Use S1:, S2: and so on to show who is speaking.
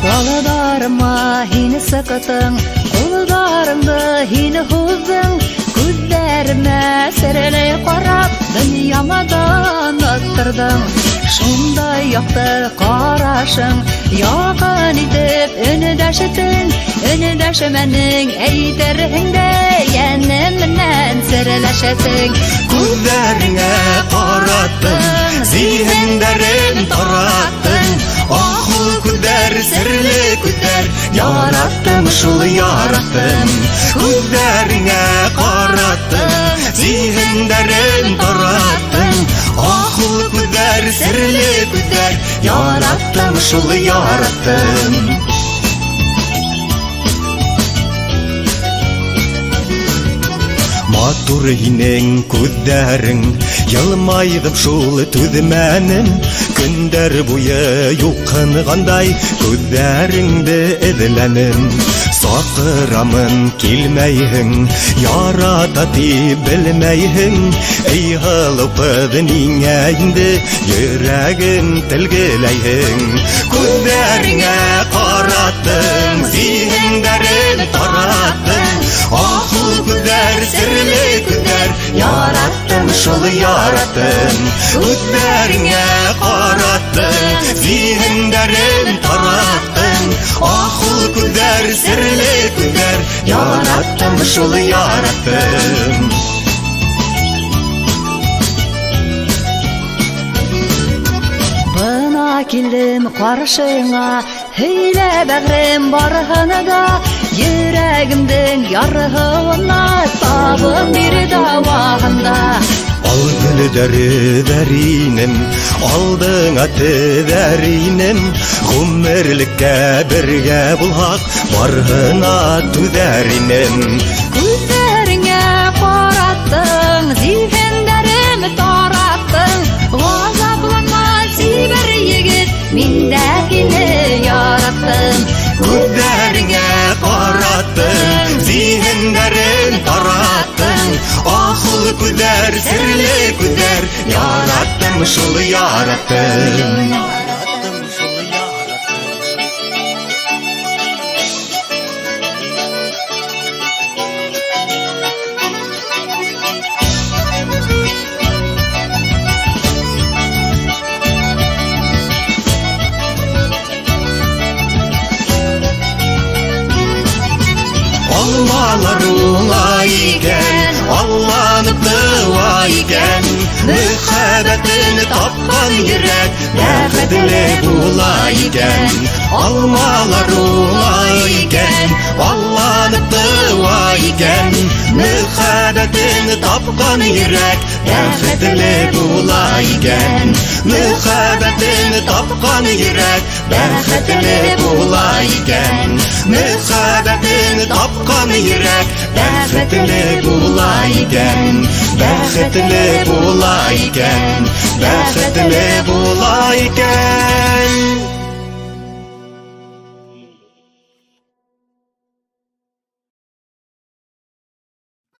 S1: Балаларыма һине сыкытың, кулларыңды һине һуҙҙың, күҙҙәремә серле ҡарап, донъяма таныттырҙың. Шундай яҡты ҡарашың, яҡын итеп өндәштең, өндәшмәнең, әйтерһең дә, йәнем менән серләшәсең.
S2: Күҙҙәреңә ҡараттың, зиһендәрен тараттың. Ах, ул күҙҙәр, серле күҙҙәр, яраттым шул, яраттым. Күҙҙәреңә ҡараттың, зиһендәрен тараттың. Ах, ул күҙҙәр, серле күҙҙәр, яраттым шул, яраттым. Матур һинең күҙҙәрең, йылмайҙым шул түҙмәнем. Көндәр буйы юҡһынғандай күҙҙәреңде эҙләнем. Саҡырамын, килмәйһең, ярата тип белмәйһең. Эй, һылыу ҡыҙ, ниңә инде йөрәгем телгеләйһең? Күҙҙәреңә ҡараттың, зиһендәрен тараттың. Ах, ул күҙҙәр, серле күҙҙәр, яраттым шул, яраттым. Күҙҙәреңә ҡараттың, зиһендәрен тараттың. Ах, ул күҙҙәр, серле күҙҙәр, яраттым шул, яраттым.
S1: Бына килдем ҡаршыңа, һөйлә бәғрем барыһына да, йөрәгемдең ярһыуына табып бир дауаһын да.
S2: Ал гөлдәр өҙәр инем, алдыңа теҙәр инем. Ғүмерлеккә бергә булһаҡ, барыһына түҙәр инем.
S1: Күҙҙәреңә ҡараттың, зиһендәрем тараттың. Ғазапланма, сибәр егет, мин дә һине яраттым.
S2: Күҙҙәреңә ҡараттың, зиһендәрен тараттың. Ах, ул күҙҙәр, серле күҙҙәр, яраттым шул, яраттым. Алмалар уңа икән, алланып тыуа икән. Мөхәббәтен тапҡан йөрәк бәхетле була икән. Алмалар уңа икән, алланып тыуа икән. Мөхәббәтен тапҡан йөрәк бәхетле була икән. Мөхәббәтен тапҡан йөрәк бәхетле була икән. Мөхәббәтен тапҡан йөрәк бәхетле була икән. Бәхетле була икән. Бәхетле була икән.